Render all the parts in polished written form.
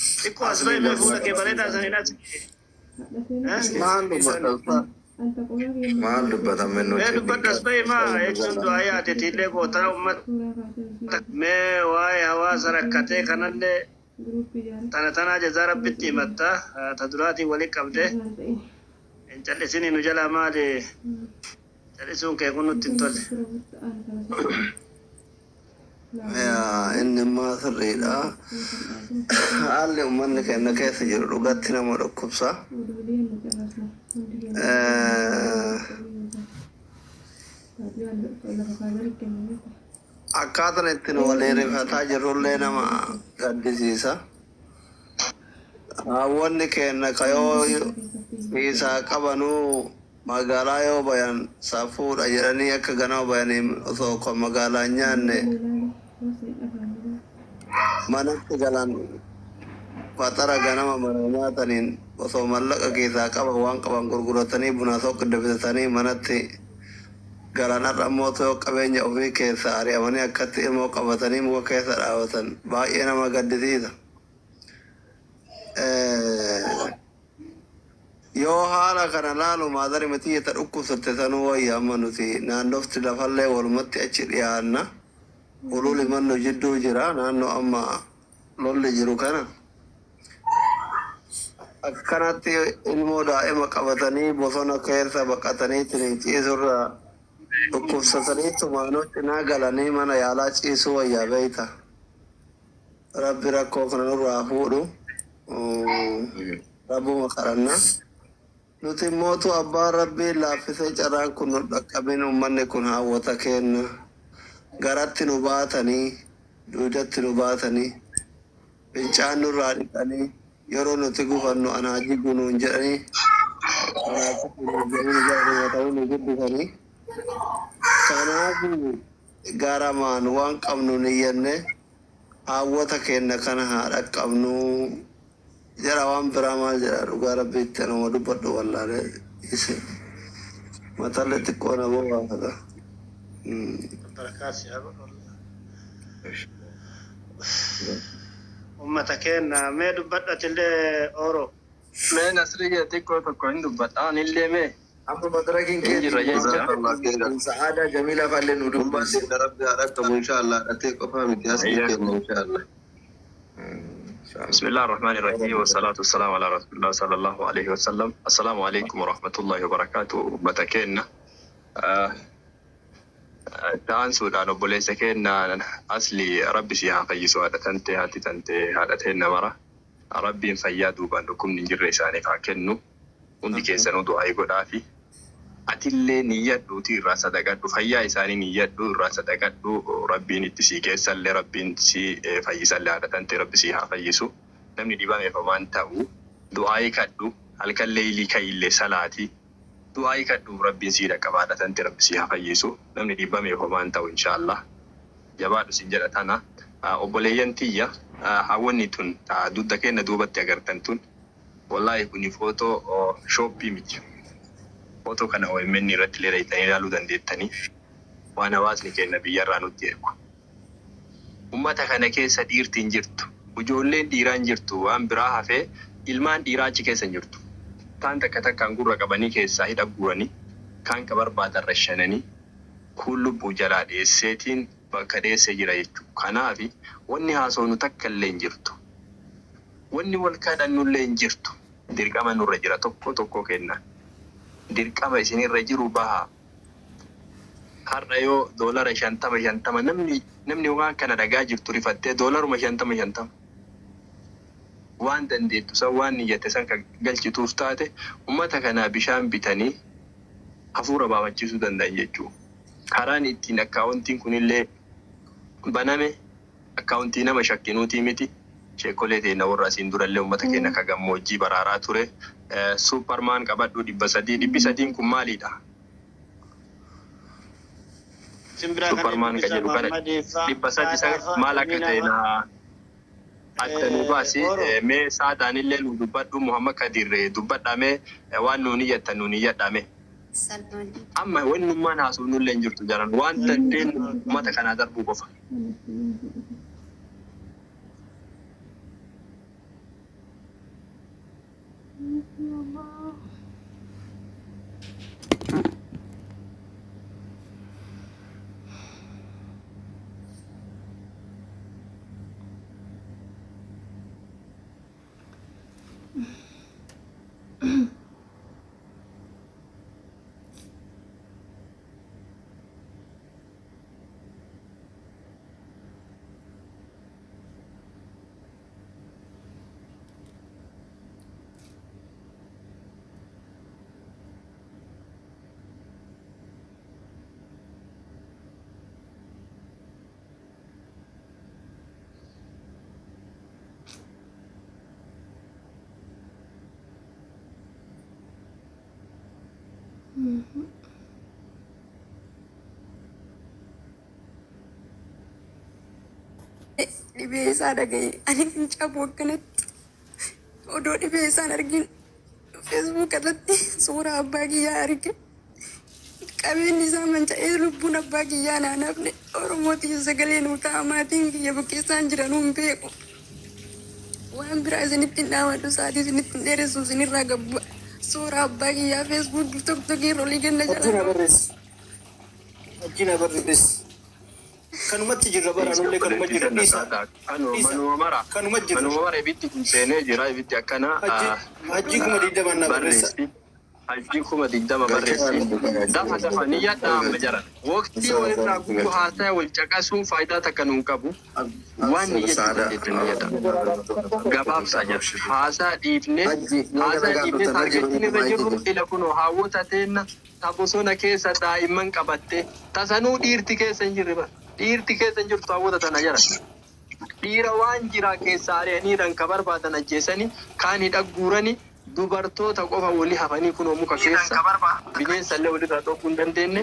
Xiqqoo as bahi mee fuula kee bareedaa saniin as. Maal dubbata ustaaz? Maal dubbata Mee nuti dubbadhu as bahi maa jechuun du'aa yaateetiillee gootaa ummata mee waa'ee hawaasa rakkatee kanallee tana tanaa jazaa rabbitti himatta ta duraatiin wali qabde hin callisinii nu jalaa maali callisuun kee kun nutti hin tolle. Yaa inni immoo sirriidha. Haalli uummanni keenya keessa jiru dhugatti nama dhukkubsa. Akkaataan ittiin walii rifataa jirrullee nama gaddisiisa. Hawwanni keenya ka yoo hiisaa qabanuu magaalaa yoo bayan safuudha jedhanii akka ganama bayanii osoo kan magaalaa hin nyaanne manatti galan faxara ganama mana nyaataniin osoo mallaqa keessaa qaban waan qaban gurguratanii buna soqidda bitatanii manatti galan har'a immoo osoo qabeenya ofii keessaa ari'amanii akkatti ilmoo qabatanii muka keessa dhaabatan baay'ee nama gaddisiisa. Yoo haala kana laalu maadari miti ta dhukkubsatte sanuu wayya amma nuti naannofti lafallee walumatti achi dhiyaanna. Ululi mannu jidduu jira naannoo amma lolli jiru kana. Akkanatti ilmoo daa'ima qabatanii bosona keessa baqatanii ittiin ciisurra dhukkubsatanii tumaanuu cinaa galanii mana yaalaa ciisuu wayyaa beeyta. Rabbi rakkoo kana nurraa fuudhu. Rabbuma kadhanna. Nuti immootu abbaan rabbii laaffisee carraan kun nu dhaqqabin uummanni kun haawwata kenna. Garatti nu baatanii, duudatti nu baatanii, fincaan nurraa dhiqanii, yeroo nuti gufannu anaa jigu nuun jedhanii, anaa kufu nuun jedhanii nu nu guddisanii. Kanaaf garamaan waan qabnu ni jenne haawwata keenya kana haa dhaqqabnu jedha waan biraa maal jedha dhugaa rabbiitti anuma dubbadhu wallaalee ise matallee xiqqoo na bobaafata. Barakaa si haa godhu. Ummata keenya mee dubbadhu atillee Oro. Mee Nasriyya xiqqoo tokko hin dubbadha. Anillee mee Amma madarakiin hin jirra jecha. Sa'aadaa Jamiilaa fa'allee nu dubbisi. Rabbi haa dhaqqabu inshallah dhatee qofaa miti asli kenna inshallah. بسم الله الرحمن الرحيم والصلاة والسلام على رسول الله صلى الله عليه وسلم السلام عليكم ورحمة الله وبركاته ummata keenya ta'ansuudhaan obboleessa keenya asli rabbi si haa fayyisu haadha tante haati tante haadha teenna mara rabbiin fayyaa duubaan dhukkubni hin jirre isaaniif haa kennu hundi keessanuu du'aa godhaafi atillee niyyadhuuti irraa sadaqadhu fayyaa isaanii niyyadhu irraa sadaqadhu rabbiin itti sii geessallee rabbiin si fayyisallee haadha tante rabbi si haa fayyisu namni dhibameef homaan ta'u du'aa kadhu halkan leeylii ka'illee salaati du'aa kadhu rabbiin sii dhaqqaba haadha tante rabbi si haa fayyisu namni dhibameef homaan ta'u inshaallah jabaadhu sin jedha tana obboleeyyan tiyya hawwanni tun dugda keenya duubatti agartan tun wallahi kuni footoo shooppii miti footoo kana OMN irratti illee dhayitanii ilaaluu dandeettanii waan hawaasni keenya biyyarraa nutti ergu. Ummata kana keessa dhiirti hin jirtu. Ijoolleen dhiiraa hin jirtu. Waan biraa hafee ilmaan dhiiraa achi keessa hin jirtu. Kaan takka takkaan gurra qabanii keessaa hidha guuranii kaan ka barbaadan rashananii kun lubbuu jalaa dheesseetiin bakka dheessee jira jechuudha. Kanaaf wanni haasofnu takka illee hin jirtu. Wanni wal kadhannullee hin jirtu. Dirqama nurra jira tokko tokko kenna. Dirqama isinirra jiru baha. Har'a yoo doolara 50 50 namni waan kana dhagaa jirtu rifattee doolaruma 50 50 waan dandeettu san waan niyyatte san kan galchituuf taate ummata kanaa bishaan bitanii hafuura baafachiisuu danda'an jechuudha. Karaan ittiin akkaawuntiin kunillee baname akkaawuntii nama shakkinuutii miti. Sheekolee teenya warra asiin durallee ummata keenya ka gammoojjii baraaraa ture. Superman qabadhu 300 300n kun maalidha? Simbiraa kan Superman kan eebbisaa jedhu kana Muhammadii 300 san maal akka ta'e na adda nu baasi. Mee saadaanillee nu dubbadhu Muhammad Kadir dubbadha mee waan nuuni jettan nuuni iyyadha mee. Amma wannummaan haasofnullee hin jirtu jaran waan dandeenyu ummata kanaa darbuu qofa. Dhibee isaa dhagaye ani hin cabu akkanatti odoo dhibee isaan argin Facebook irratti suuraa abbaa kiyyaa arge. Qabeenyi isaa manca'ee lubbuun abbaa kiyyaa naan hafne. Oromootiif sagalee nuu ta'a, maatiin kiyya bakka isaan jiran hin beeku. Waan biraa isinitti hin dhaamadhu, sa'aatii isinitti hin dheeressu, isinirraa gabba. Suuraa abbaa kiyyaa Facebook TikTokii irra olii ganna Hajji na jala. Barreessi. Hajji na barreessi. Kanumatti jirra bara nullee kanuma jirra dhiisa. Dhiisa. Manuma mara. Kanuma jirra. Manuma mara ibiddi kun seenee jira, ibiddi akkana. Hajji hajji 20,000 na barreessa. Barreessi. Hajji 20,000 barreessi. Dafa dafa niyyadha amma jaran. Waqtii walirraa gubu haasaa wal caqasuun faayidaa takka nuun qabu. Waan niyyachuu dandeettan niyyadha. Gabaabsaa jira. Haasaa dhiifne haasaa dhiifne targetiin irra jirru ila kunoo haawwota teenna ta bosona keessa daa'imman qabatte tasanuu dhiirti keessa hin jirre bara. Dhiirti keessa hin jirtu haawwota tana jara. Dhiira waan jira keessa ari'aniidhaan ka barbaadan ajjeesanii kaan hidha guuranii dubartoota qofa walii hafanii kunoo muka keessa bineensa illee walirraa dhokuu hin dandeenye.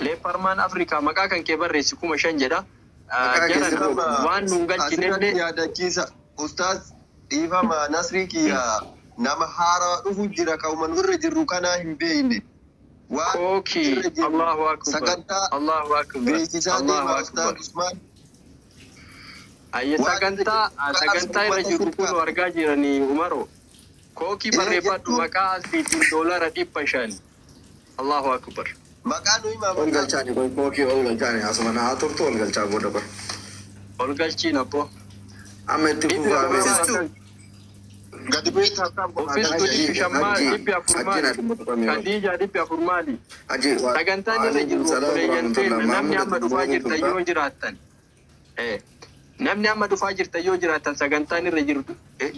Leeparmaan Afrikaa maqaa kan kee barreessi 5,000 jedha. Maqaa Jaran keessi waan nuun asirratti galchinellee yaadachiisa. Ustaaz, dhiifama, Nasrii kiyya nama haarawaa dhufu jira kan irra jirru kanaa hin beekne. Waan Kookii irra jirru Allahu akbar sagantaa Allahu akbar beeksisaa Allahu deema Ustaaz akbar. Usmaan. Ayya Waan sagantaa sagantaa irra jirru kun argaa jiranii Umaro. Kookii barreeffadhu maqaa asliitiin $500. Allahu akbar. Maqaa nu himaa Ol maqaa. galchaani qoy, kookii ol galchaani, asuma na haa turtu, ol galchaa booda qoy. Ol galchiin abboo. Amma itti Dhibbi fufaa afur mee. maal? Gadi bu'ee taasisaa Ofiistuu 500 maali? 400 Hajji maali? na dubbatu qamee. Khadiija 400 maali? Hajji Sagantaan irra waalaikum jiru salaam obboleeyyan warahmatullah. teenya namni Mahmud amma ati dhufaa dubbatu jirtan turta. yoo jiraattan. Namni amma dhufaa jirtan yoo jiraattan sagantaan irra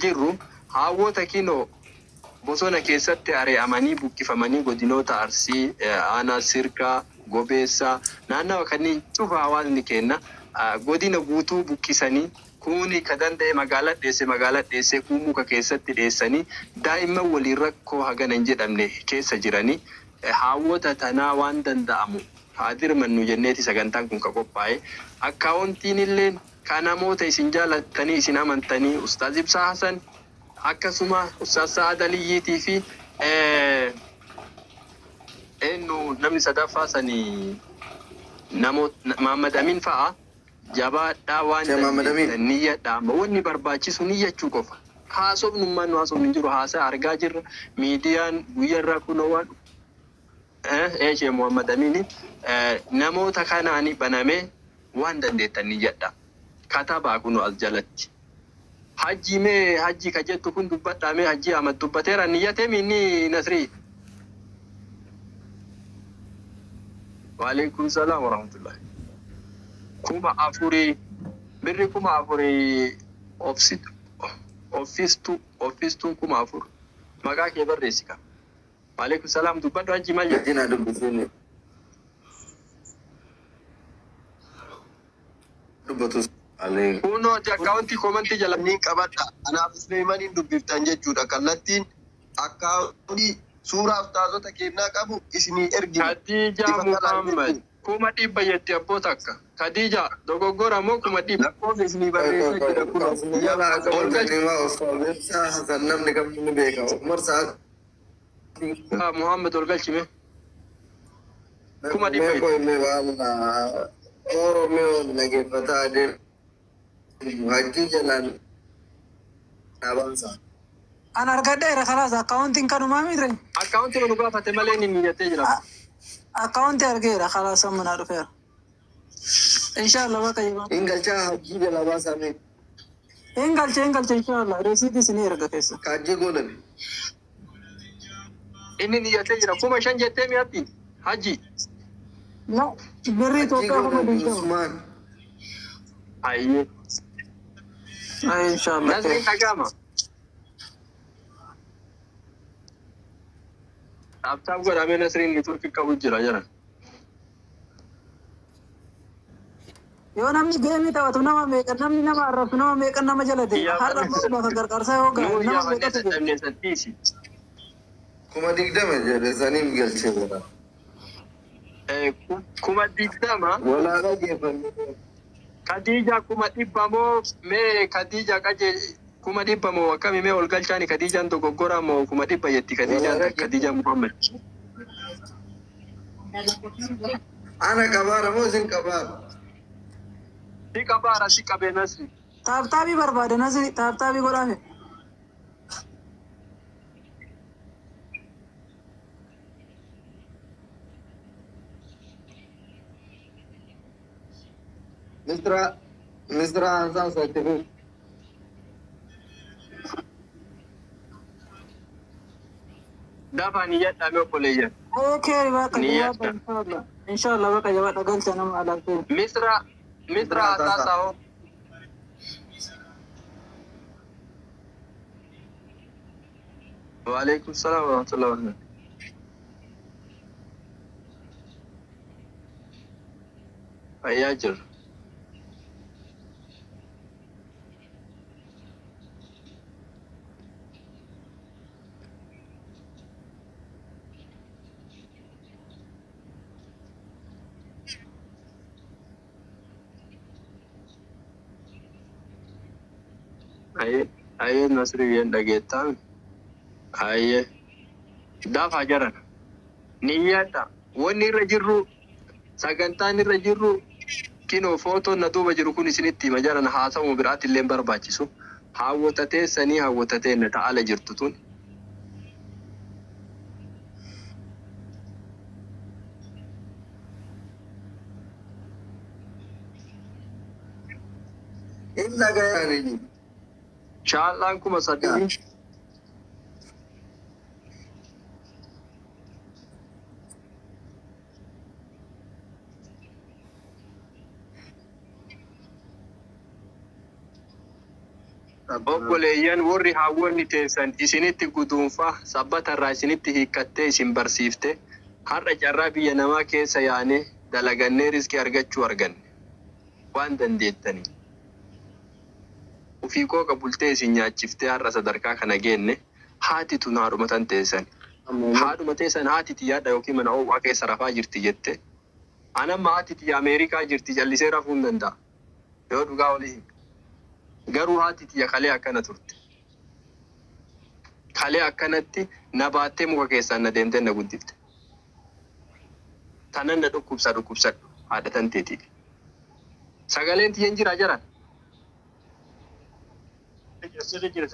jirru haawwota kinoo bosona keessatti ari'amanii buqqifamanii godinoota Arsii, aanaa Sirkaa, Gobeessaa, naannawa kanneen cufa hawaasni kenna godina guutuu buqqisanii kuuni ka danda'e magaalaa dheesse magaalaa dheesse kuun muka keessatti dheessanii daa'imman waliin rakkoo hagana hin jedhamne keessa jiranii haawwota tanaa waan danda'amu haa dirmannu jenneeti sagantaan kun ka qophaa'e. Akkaawuntiin illee ka namoota isin jaalattanii isin amantanii Ustaaz Ibsaa Hasan akkasuma Ustaaz Sa'ad Aliyyiitii fi eenyu namni sadaffaa sanii namoota Mahammad Amin fa'a jabaadhaa waan Shee Mahammad Amin. dandeettan niyyadhaa. Amma wanni barbaachisu niyyachuu qofa. Haasofnummaan nu haasofnu hin jiru, haasaa argaa jirra miidiyaan guyyarraa kunoo waan Shee Muhammad Amini namoota kanaani banamee waan dandeettan niyyadha. Katabaa kunoo as jalatti. Hajji mee hajji ka jettu kun dubbadhaa mee. Hajji Ahmad dubbateera niyyatee inni Nasrii. Waalaikum salaam warahmatullahi. 4,000 birri 4,000 obsitu ofistu ofistuun 4,000 maqaa kee barreessi ka. Waalaikum salaam, dubbadhu hajji, maal jette? Hajji na dubbisuun dubbatu. Alee. Kunoo akkaawuntii koomantii jala. Ni qabadha. Anaaf Suleemaniin dubbiftan jechuudha. Kallattiin akkaawuntii suuraa ustaazota kennaa qabu isinii ergina. Khadija Bifa kanaan Muhammad 100,000 jetti abboo takka. Khadija dogoggora moo 100,000? Lakkoofsa isinii barreessaa jira kun. Ol galchi. Hasan namni kamtu ni beeka. Umar Sa'ad. Muhammad ol galchime. 100,000 Mee jetti. qoy mee waan Oromoo dhageeffataa deemu. Hajji jalaan dhaabansa. An argadheera kalaas akkaawuntiin kanumaa miti. Akkaawuntii nu gaafate malee inni niyyatee jira. Akkaawuntii argeera kalaas amma naa dhufeera. Inshallah baqa jabaa. Hin galchaa hajjii jalaa baasaa mee. Hin galche hin galche inshallah resiitii isinii erga keessa. Kaajjii gooname. Inni niyyatee jira. 5000 jettee mi'atti. Hajji. No, birrii Hajjii Itoophiyaa kuma gooname 20. Usmaan. Ayyee. Ay inshallah. Nasriin dhaga'ama. Tap tap godhamee Nasriin networkii qabu jira jira. Yoo namni geemii taphatu nama meeqa namni nama arrabsu nama meeqa nama jala deema. Har'a immoo bakka gargaarsaa yoo gahe Nuu nama iyyaafannee meeqatu jira. dadhabnee saddiisi. 20,000 jedhe saniif galchee jira. 20,000. Walaa dhageeffanne. Khadija 100,000 moo mee Khadija qajee 100,000 moo akkami mee ol galchaani Khadijaan dogoggora moo 100,000 jetti Khadijaan Khadija Muhammad. Ana qabaara moo isin qabaara? Si qabaara si qabee Nasri. Tap tapii barbaada Nasri tap tapii godhaame. Misra Misra Hasan Satifi. Dafa niyyadhaa mee obboleeyyan. Okay baqa Niyyadha. jabaadha inshallah. Inshallah baqa jabaadha galcha nama alaafee. Misra Misra Hasaasaa hoo. Waalaikum salaam wa rahmatullahi wa barakatuh. Fayyaa jirra. Ayyee ayyee Nasri yeen dhageettaa. Ayyee dafa jaran. Niyyadha. Wanni irra jirru sagantaan irra jirru kinoo footoon na duuba jiru kun isinitti hima jaran haasawuma biraatti illee hin barbaachisu. Haawwata teessanii haawwata teenna ta'ala jirtu tun. Hin dhagayani. Shaallaan 3000. Obboleeyyan warri haawwonni teessan isinitti guduunfaa sabbatarraa isinitti hiikkattee isin barsiifte har'a carraa biyya namaa keessa yaanee dalagannee riskii argachuu arganne waan dandeettanii. Ufii qooqa bultee isin nyaachiftee har'a sadarkaa kana geenne haati tun haadhuma tan teessan. Haadhuma teessan haati tiyyaadha yookiin mana oowwaa keessa rafaa jirti jette. Anamma haati tiyya Ameerikaa jirti callisee rafuu hin danda'a. Yoo dhugaa walii hime. Garuu haati tiyya kalee akkana turte. Kalee akkanatti na baattee muka keessaan na deemtee na guddifte. Tanan na dhukkubsa dhukkubsadhu haadha tanteetii. Sagaleen tiyya hin jiraa jaran?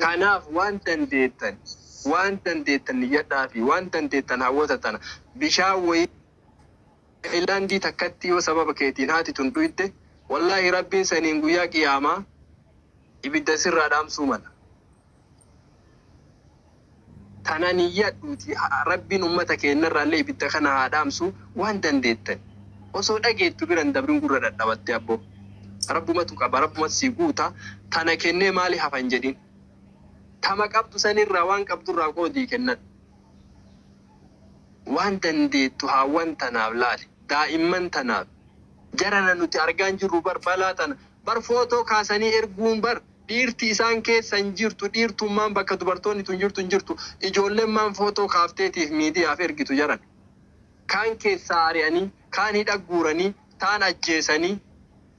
Kanaaf waan dandeettan waan dandeettan niyyadhaa fi waan dandeettan hawwata tana bishaan wayii Taayilaandii takkatti yoo sababa keetiin haati tun dhuyde wallaahi rabbiin saniin guyyaa qiyaamaa ibidda sirraa dhaamsuu mala. Tana niyyadhuuti rabbiin ummata keennarraallee ibidda kana haa dhaamsu waan dandeettan. Osoo dhageettu bira hin dabrin gurra dhadhabatte abboo. Rabbumatu qaba rabbumatu sii guuta tana kennee maali hafa hin jedhin. Tama qabdu sanirraa waan qabdurraa qoodii kennadhu. Waan dandeettu haawwan tanaaf laali. Daa'imman tanaaf. Jarana nuti argaan jirru bar balaa tana. Bar footoo kaasanii erguun bar dhiirti isaan keessa hin jirtu dhiirtummaan bakka dubartoonni tun jirtu hin jirtu. Ijoollemmaan footoo kaafteetiif miidiyaaf ergitu jaran. Kaan keessaa ari'anii, kaan hidha guuranii, taan ajjeesanii.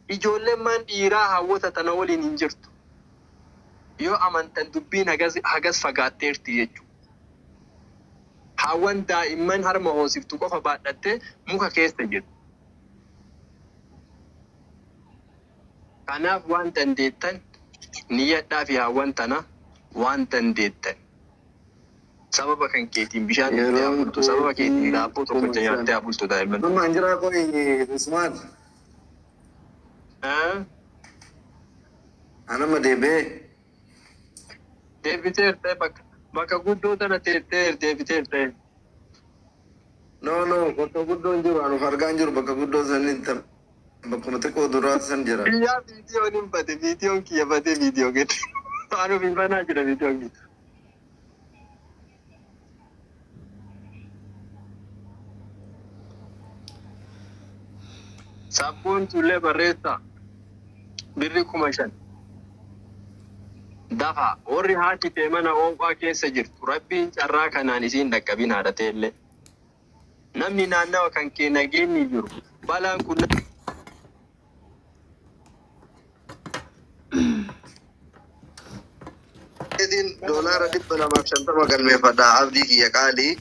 Ijoollemmaan dhiiraa haawwota tana waliin hin jirtu. Yoo amantan dubbiin hagas hagas fagaatteerti jechu. Haawwan daa'imman harma hoosiftu qofa baadhattee muka keessa jirti. Kanaaf waan dandeettan niyyadhaafi haawwan tana waan dandeettan. Sababa kan keetiin bishaan dhuftee haa Yeroon bultu. Sababa keetiin daabboo kuma tokkocha shan. nyaattee haa bultu daa'imman. Amma an jiraa qo'i Usmaan. Eh? Anama deebi'ee. Deebiteerte bakka guddoo tana teettee deebiteerte. No, no, bakka guddoo hin jiru. Anu argaa hin jiru bakka guddoo sanitti bakkuma xiqqoo duraa san jira. Biyyaa viidiyoon hin bade, viidiyoon kiyya badee viidiyoo gadi. Anu banaa jira viidiyoon kiyya. Sabboon tullee barreessaa. Birri 5,000. Dafa warri haati tee mana oofaa keessa jirtu rabbiin carraa kanaan isiin dhaqqabin haadha teellee. Namni naannawa kan kee nageenyi jiru balaan kun Keetiin $250 galmeeffadha abdii kiyya qaalii.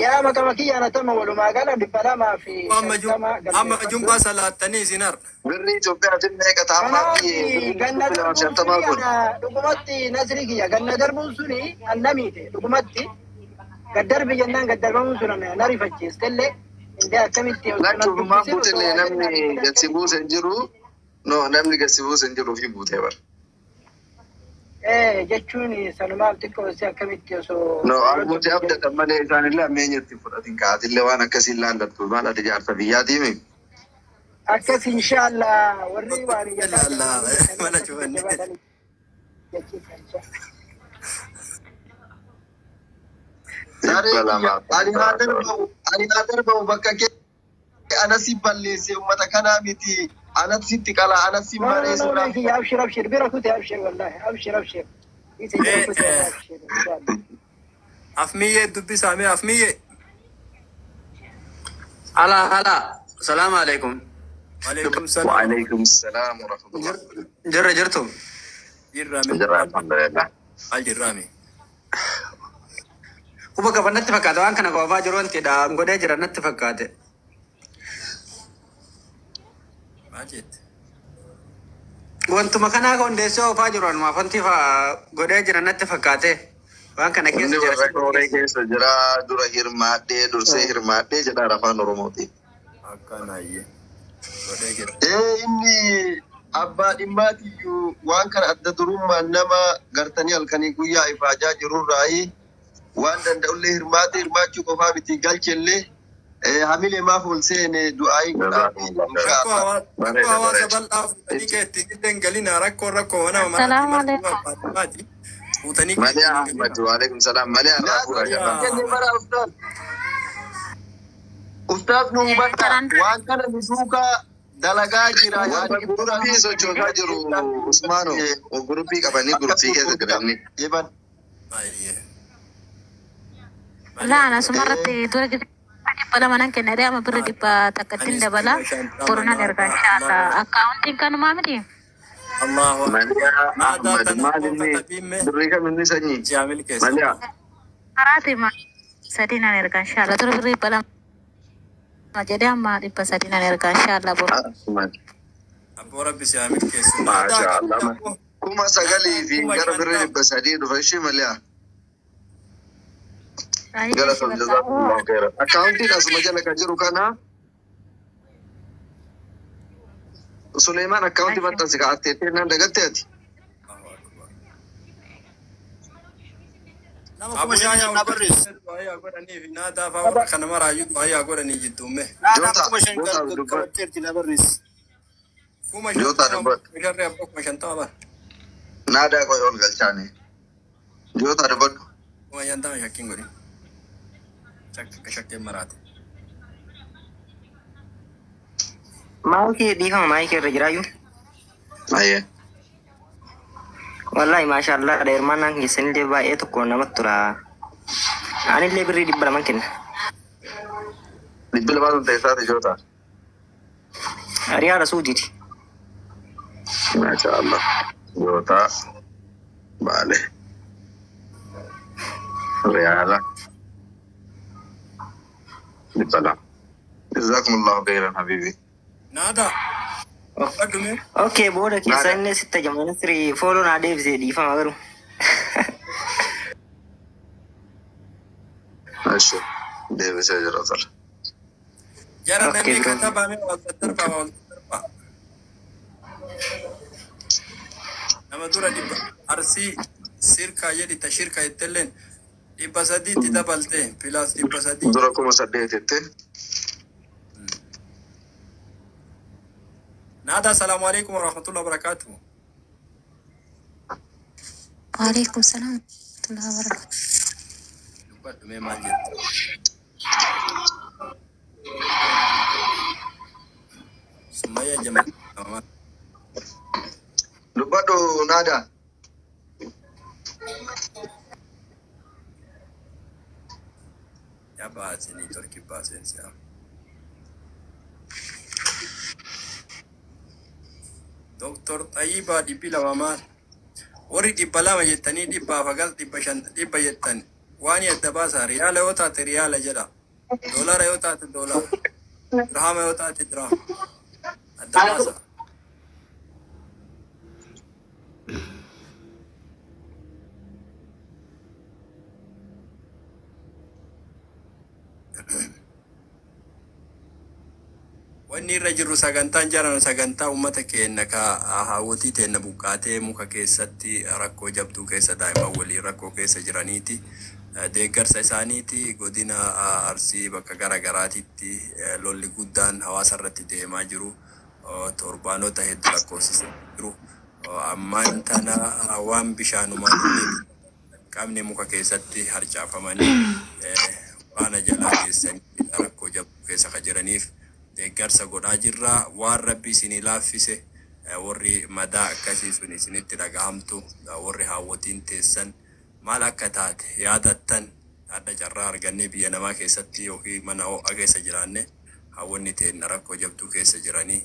Yaa maqama kiyya anatama walumaa gala dhibba lamaa fi Amma shantama amma galmeeffadhu. jumbaa salaattanii isin har'a. Birrii Itoophiyaatiin meeqa ta'a amma Kanaaf abdii birrii ganna dhibba lamaaf darbuun shantamaa suni kun? ana dhugumatti nasrii kiyya ganna darbuun suni annamiite dhugumatti gaddarbi jennaan gaddarbamuun sun ana na rifachiistellee indee akkamitti osoo na Lakki ofumaan dubbisin osoo buutelle waa namni jennaan gad si akkamitti buuse hin jiru. No, namni gad si buuse hin jiru ofii buutee bara. Jechuun sanumaaf xiqqoo si akkamitti osoo No, yeroo abbootii tokko abdatan malee isaanillee ammeenyatti fudhatin ka'atillee waan akkasii laallattu maal ati jaarsa biyyaatiimi. Akkas inshaallah warri waan iyyataa Ilaallaa jiranii mana akkasitti cufanne. jabaatanii jechiisa inshaallah. Saree Dhibba kiyya lamaaf ani haa shantama. darbamu ani haa darbamu bakka kee anasi balleesse ummata kanaa miti anasitti qala anasi No, no, no, maree no, sodaa. kiyya abshir abshir bira kute abshir wallahi abshir abshir. Isa jala Eh, kute eh, abshir inshaallah. Afmiyyee dubbisaa mee afmiyyee. Ala ala. Salaam alaikum. Waalaikum salaam. وعليكم السلام ورحمة الله. Jirra jirtu. Jirraame. Jirra alhamdulillah. Maal jirraame? Quba qaban natti fakkaate waan kana qofaa jiru wanti dha godhee jira natti fakkaate. Maal jette? Wantuma kanaa hundeessee oofaa jiru anumaaf wanti faa godhee jira natti fakkaate. Waan kana keessa Inni jira warra sirrii kooree keessa. keessa jira dura hirmaadhee dursee hirmaadhee jedha afaan Oromootiin. Akkanaayyee. Godhee jira. Ee inni abbaa dhimmaatiyyuu waan kana adda durummaan nama gartanii halkanii guyyaa ifaajaa jirurraayi waan danda'ullee hirmaate hirmaachuu qofaa miti galchellee hamilee maaf ol seene du'aayii godhaafi Jazakumullah khairan. Rakkoo inshaallah. Bareeda hawaasa bareeda. bal'aa fuutanii keetti illee hin galinaa rakkoon rakkoo nama maraati Assalamu marti alaikum. abbaa dhimmaati. Fuutanii Malee keetti hin Ahmad galinaa. waalaikum salaam malee irraa fuudha Naasir jabaa. jenne bara ustaaz. Ustaaz nu hubadha Kanaan dura waan kana nu duukaa dalagaa jira Warra yaani dura guruppii sochoosaa jiru Usmaano guruppii qabanii akkas guruppii keessa gurgurtaa jirani. eban. Baay'ee. Laan asumarratti dura 200 nan kenna amma birri 100tti Anis dabala 50,000 boru nan erga inshaallah. Akkaawuntiin kanumaa miti. Allahu akbar. Malee Naadaa Ahmad tana maal koo inni katabiimme birrii kam inni sanyii? jaamil keessa. Malee Karaati ma sadii nan erga inshaallah. Dura birri 200 jedhee amma 300 nan erga inshaallah boru. Ahmad. Abboo rabbi si haa milkeessu. Naadaa Maasha qabdi Allah. abboo. Kuma Naadaa sagalii fi kuma gara birrii shantama. 300 dhufa ishee malee. Baay'ee si Galatoom barbaada. jazakumullahu khairan. Akkaawuntiin asuma jala kan jiru kana Suleemaan akkaawuntii maxxansi kaa'attee naan dagatte ati. Allahu akbar. Nama Abu kuma shan Yahya na barreessu. du'aa godhanii fi naadaa fa'aa warra kana maraayyuu du'aa godhanii jidduumme. Naadaan Joota 5,000 joota dubbadhu. qabatteerti na barreessi. Kuma Joota shantama dubbadhu. sharree abboo 50,000 bara. Naadaa qoy ol galchaane. Joota dubbadhu. 50,000 shakkiin godhin. Shakkeen maraate. Maayikii dhiifama maayikii irra jiraayyuu. Ayyee. Wallahi maashaallah dha hirmaannaan keessanillee baay'ee tokko namatti tola. Anillee birrii 200 kenna. 200 sun teessaati joota. Riyaada Suudiiti. Maasha Allah. Joota baale. Riyaala 200. Jazakumullahu khairan habibi. Naadaa. Badhume. Okay booda keessa Naadaa. inni sitta jama nasri fooloo naa deebisee dhiifama garuu. Ashi deebisee jira tola. Jara Okay namni bro. katabame wal daddarbaa wal daddarbaa. Nama dura dhibba arsii sirkaa jedhi ta shirkaa jettelleen 300tti dabalte plus 300. Dura 8000tti. Naada assalaamu alaikum warahmatullahi wabarakatuh. Waalaikum salaam warahmatullahi wabarakatuh. Dubbadhu mee maal jetta? Sumayya Jamal. Dubbadhu Naada. Yaa baasee torki baaseen si'a. Doktor Xayyibaa 200 maal? Warri 200 jettanii dhibbaaf hagas 500 dhibba jettan waan adda baasaa riyaala yoo taate riyaala jedha. Doolara yoo taate doolara. Dirhama yoo taate dirhama. Adda baasaa. Wanni irra jirru sagantaan jarana sagantaa uummata keenya ka haawwotii teenna buqqaatee muka keessatti rakkoo jabduu keessa daa'imman waliin rakkoo keessa jiraniiti. Deeggarsa isaaniiti godina Arsii bakka gara garaatitti lolli guddaan hawaasa irratti deemaa jiru. Torbaanota hedduu lakkoofsisee jiru. Ammaan tana waan bishaanumaan illee qabne muka keessatti harcaafamanii waraana jalaa geessanii rakkoo jabduu keessa ka jiraniif deeggarsa godhaa jirra. Waan Rabbi isinii laaffise warri madaa akkasii sun isinitti dhagahamtu warri haawwotiin teessan maal akka taate yaadattan hadha carraa argannee biyya namaa keessatti yookiin mana ho'aa keessa jiraanne haawwonni teenna rakkoo jabduu keessa jiranii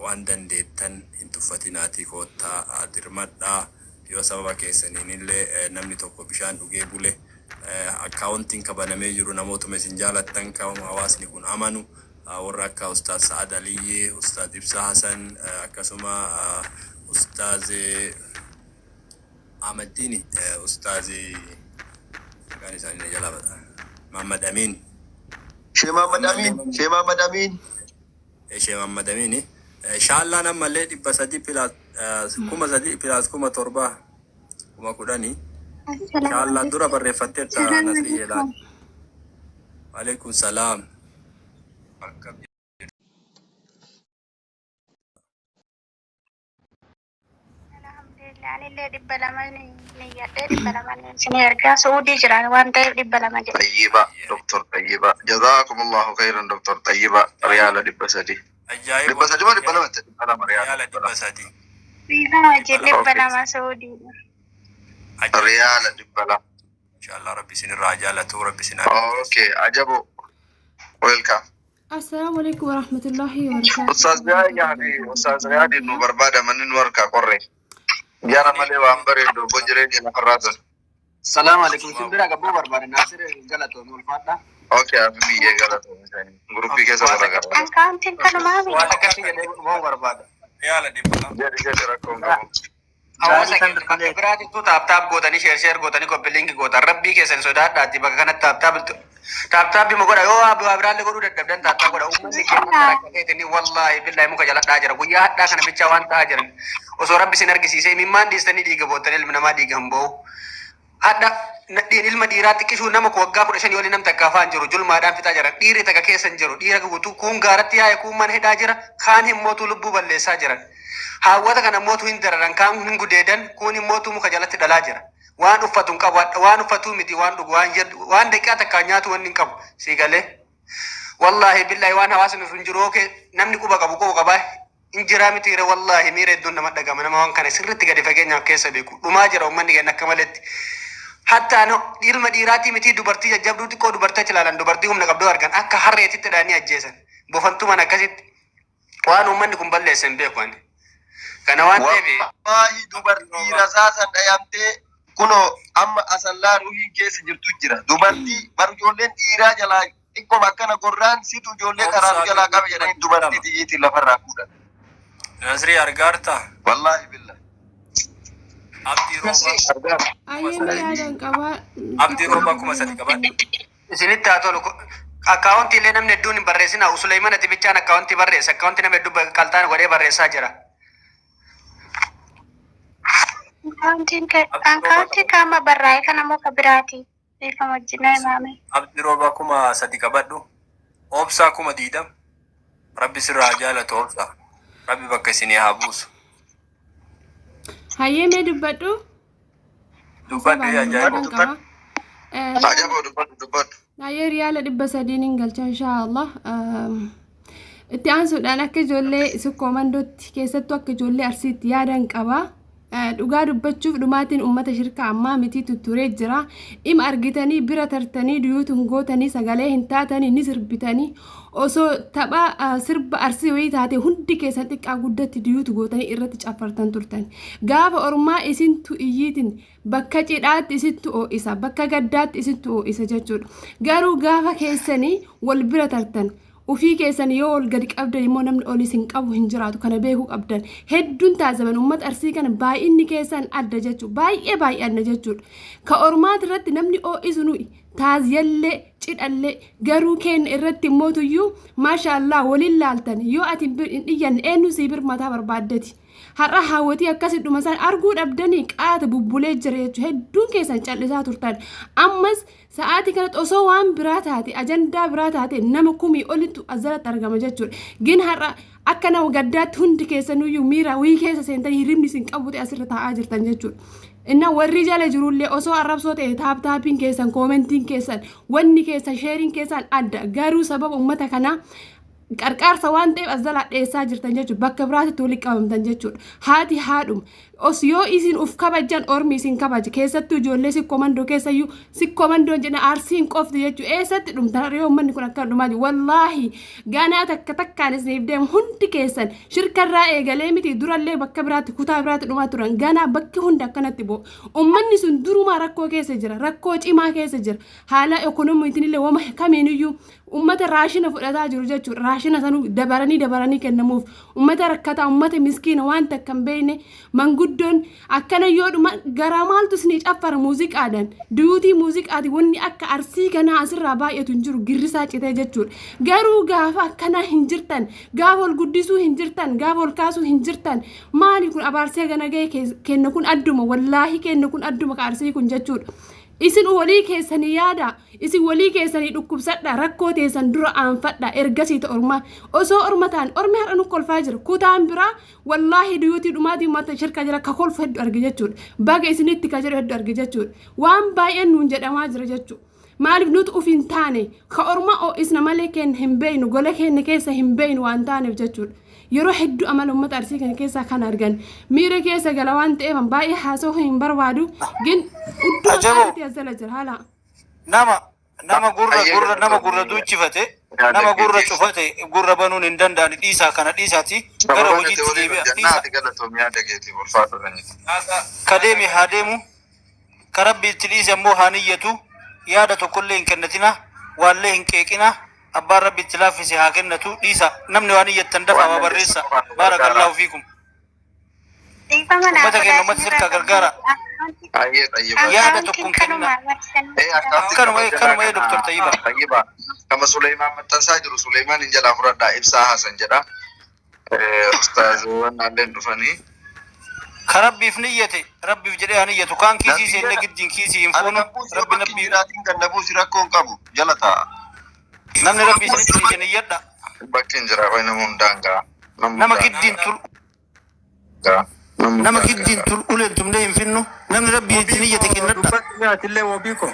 waan dandeettan hin tuffatinaatii koottaa dirmadhaa yoo sababa keessaniinillee namni tokko bishaan dhugee bule akkaawuntiin ka banamee jiru namootuma isin jaalattan ka hawaasni kun amanu warra akka Ustaaz Sa'ad Aliyyii, Ustaaz Ibsaa Hasan akkasuma Ustaaz Ahmaddiini, Ustaaz maqaan isaanii na jalaa bada Muhammad Amiin. Shee Muhammad Amiin, Shee Muhammad Amiin. Shee Muhammad Amiini. Shaallaan ammallee 300 plus 3000 plus 7000 10,000. Shaallaa dura barreeffatteerta Nasrii Yelaan. Waalaikum salaam. Akkam Alhamdulillah anillee 200 niyyadhee 200 isinii ergaa Su'uudii jiraan waan ta'eef 200 jedhe. Xayyiba Doktor Xayyiba jazaakumullahu khayran Doktor Xayyiba riyaala 300. Ajaa'ib 300 moo 200 jette? 200 riyaala riyaala 200. 300. Dhiifama wajjin 200. 200 Su'uudiidha. Ajaa'ib. Riyaala 200. Inshallah rabbi isinirraa haa jaalatu rabbi isin haa milkeessu. Okay ajabo welcome. Assalaamu alaikum warahmatullahi wabarakatuh. Ustaaz Yaayyaa fi Ustaaz Riyaadiin nu barbaada manni nu harkaa qorre. Jara malee waan bareedu obbo jireenya lafarraa tun. Salaam alaikum. Isin bira gabboo barbaade Naasir galatoomii ulfaadha. Okay afi biyyee galatoomii. Guruppii keessa Waan wal akka agarra. Akkaawuntiin kanumaa waan miti. akkasii jedhee dhufuu barbaada. Riyaala 200. Jedhi jedhi rakkoon qabu. Hawaasa keenya bakka biraatittuu taap taap gootanii sheer sheer gootanii koppi linki gootan rabbii keessan sodaadhaati bakka kanatti taap taap taap taap bima godha yoo waa waa biraallee godhuu dadhabdan taap taap godha uummanni keenya akka rakkateetiin wallaahi billaahi muka jaladhaa jira guyyaa hadhaa kana bichaa waan ta'aa jiran osoo rabbi isin argisiisee imimmaan dhiistanii dhiiga boottan ilmi namaa dhiiga hin boo'u Hadha nadheen ilma dhiiraa xiqqishuu nama waggaa 15 olii nam takka afaan jiru julmaadhaan fixaa jiran dhiirri takka keessa hin jiru dhiira guutuu kuun gaaratti yaa'e kuun mana hidhaa jira kaan himmootuu lubbuu balleessaa jiran haawwata kana mootuu hin dararan kaan hin gudeedan kuun himmootuu muka jalatti dhalaa jira waan uffatu hin qabu hadha waan uffatuu miti waan dhugu waan jedhu waan daqiiqaa takkaan nyaatu wanni hin qabu sii galee wallaahi billaahi waan hawaasni nuuf hin jiru okay namni quba qabu quba qabaa Hin jiraa mitiire wallaahi miira hedduun nama dhagama nama waan kana sirriitti gadi fageenyaan keessa beeku dhumaa jira ummanni keenya akka maletti hattaa no ilma dhiiraatii mitii dubartii jajjabduu xiqqoo dubartii achi ilaalan dubartii humna qabduu argan akka harreetitti dhaanii ajjeesan bofantuman akkasitti waan ummanni kun balleesse hin beeku ani kana waan ta'eef Wallaahi dubartii rasaasan dhayamtee kunoo amma asallaa ruhiin keessa jirtu jira. Dubartii bar ijoolleen dhiiraa jalaa Xiqqoma akkana gorraan situ ijoollee karaa nu jalaa qabe jedhanii dubartii xiyyiitiin lafarraa fuudhan. Nasrii argaarta? Wallaahi billah. Abdii Roobaa Ayyee mee yaadaan qabaa. Abdii Roobaa 3000 qabadhu. Isinitti haa tolu. Akkaawuntii illee namni hedduun hin barreessina. Usuleyman ati bichaan akkaawuntii barreessa. Akkaawuntii nama hedduu qalxaan godhee barreessaa jira. Akkaawuntiin qaama barraa'e kana immoo ka biraati. Dhiifama wajjin na himaame. Abdi Rooba 3000 qabadhu. Obsaa 20,000. Rabbi sirraa haa jaalatu obsa. Rabbi bakka isinii haa buusu. Hayyee mee dubbadhu. Dubbadhu yaa Dubbadhu ajaa'iba. qaba. Ajaboo dubbadhu dubbadhu. Hayyee riyaala 300 hin galcha inshaallah. Itti aansuudhaan akka ijoollee sikkoo mandootti keessattuu akka ijoollee arsiitti yaadan qaba. Dhugaa dubbachuuf dhumaatiin uummata shirkaa ammaa mitii tutturee jira. Ima argitanii bira tartanii duyuutu hin gootanii sagalee hin taatanii ni sirbitanii osoo tapha sirba arsii wayii taate hundi keessan xiqqaa guddatti duyuutu gootanii irratti caffartan turtan. Gaafa ormaa isintu iyyiitiin bakka cidhaatti isintu oo'isa bakka gaddaatti isintu oo'isa jechuudha. Garuu gaafa keessanii wal bira tartan Ufii keessan yoo ol gadi qabdan immoo namni ol isin qabu hin jiraatu kana beekuu qabdan. Hedduun taazaban uummata arsii kana baay'inni keessan adda jechuudha. Baay'ee baay'anna jechuudha. Ka ormaati irratti namni oo'isu nuyi taazyallee cidhallee garuu keenya irratti immoo tuyyuu maasha Allah waliin laaltan yoo ati hin dhiyyanne eenyu sii birmataa barbaaddeti. Har'a haawwatii akkasi dhuma isaan arguu dhabdanii qaata bubbulee jira jechuudha. Hedduun keessan callisaa turtan. Ammas sa'aatii kanatti osoo waan biraa taate ajandaa biraa taate nama kumii olittu as jalatti argama jechuudha. Gin har'a akka nama gaddaatti hundi keessanuyyuu miira wii keessa seentanii hirribni isin qabu ta'e asirra taa'aa jirtan jechuudha. Inna warri jala jirullee osoo arrabsoo ta'e taap taappiin keessan koomentiin keessan wanni keessan sheeriin keessan adda garuu sababa uummata kanaa qarqaarsa waan ta'eef as jalaa dheessaa jirtan jechuudha. Bakka biraatitti walitti qabamtan jechuudha. Haati haadhuma. Os yoo isin uf kabajjan ormi isin kabaja. Keessattuu ijoollee sikkoo mandoo keessayyuu sikkoo mandoon jedhan arsiin qofti jechuudha. Eessatti dhumtan yoo uummanni kun akka dhumaa jiru. Wallaahi ganaa takka takkaan isiniif deemu hundi keessan shirkarraa eegalee miti durallee bakka biraatti kutaa biraatti dhumaa turan. Ganaa bakki hundi akkanatti bo'u. Uummanni sun durumaa rakkoo keessa jira. Rakkoo cimaa keessa jira. Haala ekonomiitiin illee wama kamiiniyyuu ummata raashina fudhataa jiru jechuudha. Raashina sanuu dabaranii dabaranii kennamuuf ummata rakkataa ummata miskiina waan takka hin beekne manguddoon akkana yoo dhuma garaa maaltu isinii caffara muuziqaadhaan duyuutii muuziqaati wanni akka arsii kanaa asirraa baay'atu hin jiru girrisaa citee jechuudha. Garuu gaafa akkanaa hin jirtan gaafa ol guddisuu hin jirtan gaafa ol kaasuu hin jirtan maali kun abaarsee gana ga'e kenna kun adduma wallaahi kenna kun adduma ka arsii kun jechuudha. Isin walii keessanii yaadaa, isin walii keessanii dhukkubsadhaa, rakkoo teessan dura aanfadhaa, ergasii ta ormaa. Osoo orma ta'an, ormi har'a nu kolfaa jira. Kutaan biraa wallaahi duyuutii dhumaatii uummata shirkaa jira ka kolfu heddu arge jechuudha. Baga isinitti ka jedhu heddu arge jechuudha. Waan baay'een nuun jedhamaa jira jechuudha. Maaliif nuti uf hin taane ka ormaa ho'isna malee keenya hin beeynu gola keenya keessa hin beeynu waan taaneef jechuudha. Yeroo hedduu amala uummata Arsii kana keessaa kan argan miira keessa gala waan ta'eef an baay'ee haasa'uu hin barbaadu. Gin udduma Ajabo. isaaniitti as jala jira haala. Nama nama gurra Ayyee gurra nama gurra galatoomi. duuchifate Yaada nama gurra keetiif. cufate gurra banuun hin danda'ani dhiisaa kana dhiisaati gara Sababa nuti hojiitti waliin deebi'a hojjannaa dhiisa. ati galatoomi yaada keetiif ulfaadhu dhanyite. Ka deeme haa deemu ka rabbi itti dhiise ammoo haa niyyatu yaada tokkollee hin kennatina waallee hin qeeqina Abbaan rabbi itti laaffise haa kennatu dhiisa namni waan iyyattan dafaa Waan waa dandeessan barreessa qofaan nu gargaara. baarakallaahu fiikum Dhiifama naa ummata godhaa keenya ummata isinirraa sirkaa gargaara qabdu. Ayyee xayyiba. yaada tokko Akkaawuntiin hin kennina kanuma barsiisan Ee akkaawuntii akkanuma kama jalaa akkanuma kana doktor Xayyiba xayyiba. Kama Suleymaan maxxansaa jiru Suleymaan hin jalaa fudhadhaa ibsaa Hasan jedha. Ustaaziiwwan naalleen dhufanii. Ka rabbiif niyyate rabbiif jedhee haa niyyatu kaan kiisii Nabiyya seenne giddiin kiisii hin ana fuunu kan buusu yoo rabbi bakki hin nabbii jiraatin kan na buusi rakkoo hin qabu jala taa'a. namni rabbi isinitti dhiise niyyadha Bakki hin jira qoy nama hundaan ga'a. Nama nama hundaan giddiin tul ga'a. Nama nama hundaan giddiin ga'a. tul uleen tumnee hin finnu namni rabbii itti Wabii niyyate koo kennadha dubbadhu mee atillee wabii koo.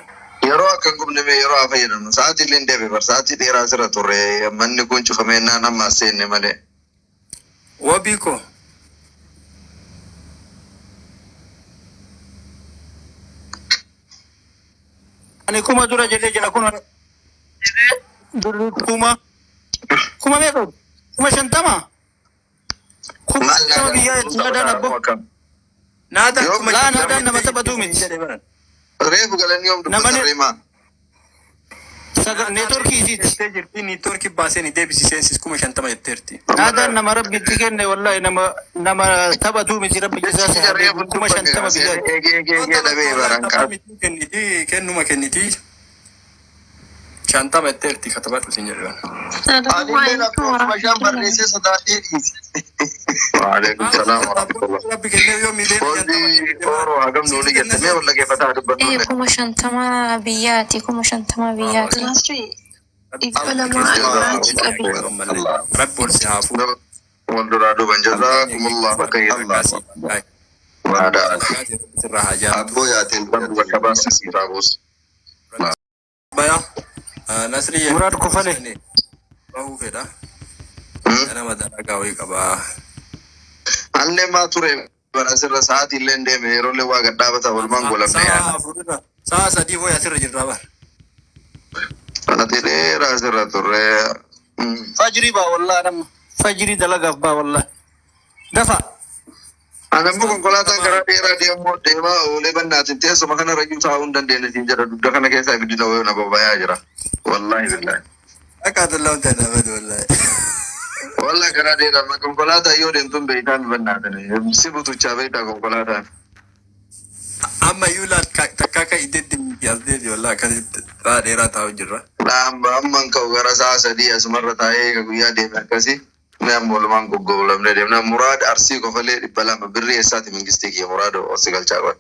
Yeroo akka hin gubne mee yeroo haa fayyadamnu. Sa'aatii illee hin deebi bar sa'aatii dheeraa asirra turre manni kun cufamee naan amma as seenne malee. Wabii koo. Ani kuma dura jedhee jira kun kuma kuma meeqa 50,000 kuma Maal 50 naadaan biyyaa kun itti naadaan taphataa abbo moo akkam? Naadaan Yoom kuma laa 50 naadaan nama jettee taphatuu miti jedhe baran. Reefu galanii yoom nama dubbatan ne reemaa? saga neetworkii isiiti Jettee jirti niitoorkii baasee ni deebisi seensis 50,000 jetteerti. Naadaan nama rabbi itti kenne wallahi nama nama taphatuu miti rabbi Jechi jazaasa kiyya haa reefu deebi'u kuma dubbate 50 seenee biyyaa eegee eegee Yoo eegee dhabee taphattu baran taphaa qabu. miti kenniti kennuma kenniti. 50 itteerti katabadhu sin jedhu. Anillee lakkoofsuma 5 barreessee sodaadhee dhiise. Waalaikum salaam warahmatullah. Rabbi kennee yoo miiliyoona Boondii Ooroo hagam nuuni jette mee wal dhageeffataa Ee dubbannullee. 50,000 biyyaati 50,000 biyyaati. Nasri 200 imaraatii qabi. Rabbi ol si haa fuudhu. Wal duraa duuban jazakumullahu khairan. Waadaa. Sirraa haa jaalatu. Abboo yaateen Rabbi bakka baase siif haa buusu. Baya Nasri Muraad Kofale. bahuu fedha. Nama dalagaa wayii qabaa. Anillee maa ture bara asirra sa'aatii illee hin deeme yeroo illee waa gad dhaabata walumaan golamne Sa'a yaada. 4 irra sa'a 3 wayii asirra jirra bara. Sa'aatii dheeraa asirra turre. Fajrii baa wallaa nama. Fajrii dalagaaf baa wallaa. Dafa. Ani ammoo konkolaataan karaa dheeraa deemuu deemaa oolee bannaatiin teessuma kana rayyuu taa'uu hin dandeenye siin jedha dugda kana keessa ibiddi ta'uu na bobayaa jira. Wallaahi billaahi. Akka ati ta'e nama wallahi. Wallaahi karaa dheeraa konkolaataa yoo deemtuun beektaan bannaatin si butuchaa beektaa konkolaataan. Amma iyyuu laal takka akka ideetti as deebi wallahi akkasitti sa'a dheeraa taa'u jirra. Amma amman ka'u gara sa'a 3 asumarra taa'ee ka guyyaa deeme akkasii. Mee amma walumaan goggobulamne deemna. Muraad Arsii qofalee 200 birrii eessaati mingistii kiyya Muraad osi galchaa qoy.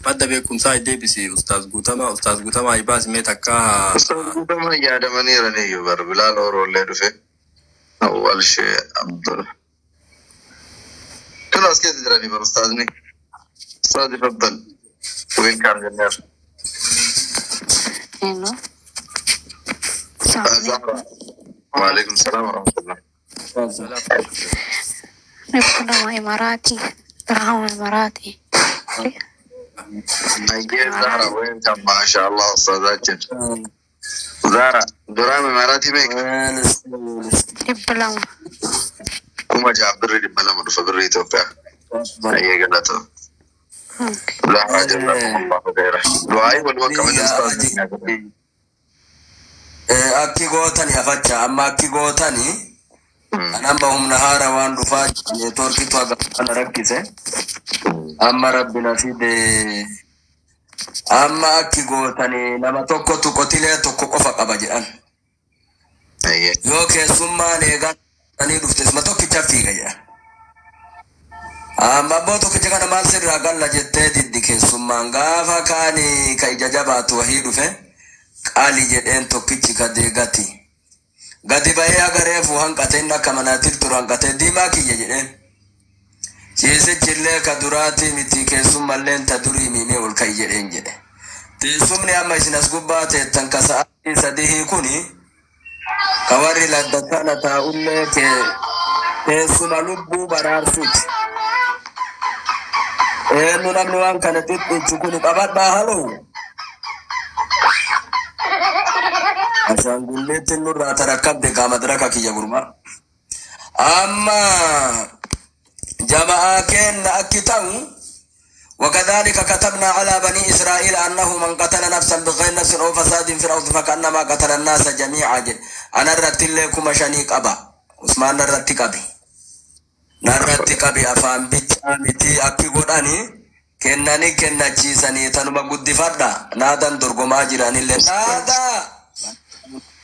Madda beekumsaa deebisi Ustaaz Guutamaa. Ustaaz Guutamaa ibaas mee takkaa. Ustaaz Guutamaa yaadamaniiraniyyuu bar Bilaal Ooroollee dhufe. Awwal Shee Abdul. Kun as keessa jiranii bar ustaazni. Ustaazi faddal. Welcome jenneer. Hello. Zahra. Waalaikum salaam warahmatullah. 200 imaraatii. Dirhama imaraatii. Ayyee Zahra welcome maasha Allah ustaazaachin. Zahra duraam imaaraatii meeqa? 200. 6,000 birrii 200 dhufa birrii Itoophiyaa. Ayyee galata. Zahra jazakumullahu khairan. Du'aayii walumaa qaban ustaazni. Akki gootani afacha amma akki gootani an amma humna haara waan dhufaa neetworkitu haga kana rakkise amma rabbi na fide amma akki gootani nama tokkotu qotilee tokko qofa qaba jedhan yoo keessummaan eeganii dhufte isuma tokkicha fiiga jedhan amma abboo tokkicha kana maal sirraa galla jettee diddi keessummaan gaafa kaani ka ija jabaatu wahii dhufe qaali jedheen tokkichi ka deegati gadi bahee haga reefu hanqate inni akka manaatif turu hanqatee diimaa kiyya jedheen ciisichillee ka duraatii miti keessummalleen ta durii miimee ol ka'i jedheen jedhe teessumni amma isin as gubbaa teettan ka sa'aatii 3 kuni ka warri ladda kana taa'ullee teessuma lubbuu baraarsuuti. Eenyu namni waan kana xixxichu kun qabadhaa haloo. Ashaangulleettiin nurraa tarakkabde kaa madraka kiyya gurmaa. Amma jama'aa keenna akki ta'u وكذلك كتبنا على بني إسرائيل أنه من قتل نفسا بغير نفس أو فساد في الأرض فكأنما قتل الناس جميعا. أنا رتل لكم شنيك أبا عثمان رتي قبي narratti qabi afaan bichaa miti akki godhani kennanii kennachiisanii tanuma guddifadha naadan dorgomaa jiranillee naadaa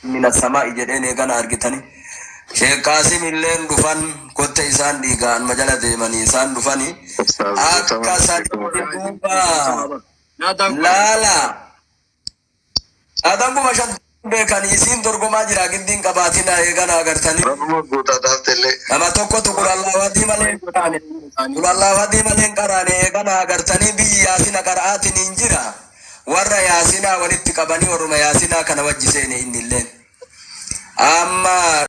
mina samaa'i jedheen eegana argitanii Sheekh Qaasim illeen dhufan kotte isaan dhiigaan majala deemanii isaan dhufanii akka sanitti duuba laala naadaan 5,000 beekanii isiin dorgomaa jira giddiin qabaatina eegana agartanii Rabbuma guutaa taaftellee. Nama tokkotu qurallawadii malee hin qaraane. Qurallawadii malee hin qaraane eegana agartanii biyyi yaasina qara'aatiin hin jira. Warra yaasinaa walitti qabanii warruma yaasinaa kana wajji seene innilleen. Amma